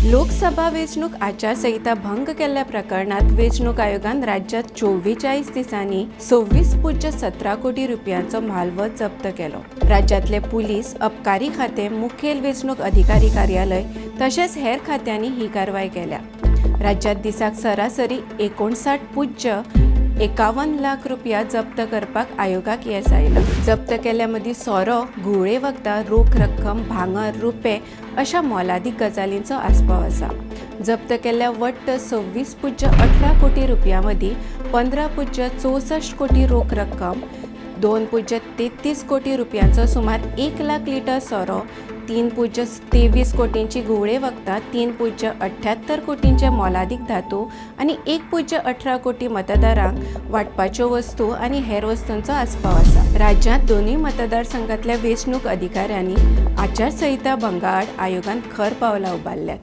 लोकसभा वेंचणूक आचारसंहिता भंग केल्ल्या प्रकरणात वेंचणूक आयोगान राज्यांत 44 दिसांनी 26.17 कोटी रुपयांचो म्हालवज जप्त केलो. राज्यांतले पुलीस, अबकारी खातें, मुखेल वेंचणूक अधिकारी कार्यालय तशेंच हेर खात्यांनी ही कारवाय केल्या. राज्यांत दिसाक सरासरी 59.51 लाख रुपया जप्त करपाक आयोगाक येस आयलां. जप्त केल्ल्या मदीं सोरो, घुंवळे वखदां, रोख रक्कम, भांगर, रुपे अशा मोलादीक गजालींचो आस्पाव आसा. जप्त केल्ल्या वट्ट 26.18 कोटी रुपया मदीं 15.64 कोटी रोख रक्कम, 2.33 कोटी रुपयांचो सुमार 1 लाख लिटर सोरो, 3.23 कोटींची घुंवळे वखदां, 3.78 कोटींचे मोलादीक धातू आनी 1.18 कोटी मतदारांक वांटपाच्यो वस्तू आनी हेर वस्तूंचो आस्पाव आसा. राज्यांत दोनूय मतदारसंघांतल्या वेंचणूक अधिकाऱ्यांनी आचारसंहिता भंगा आड आयोगान खर पावलां उबारल्यात.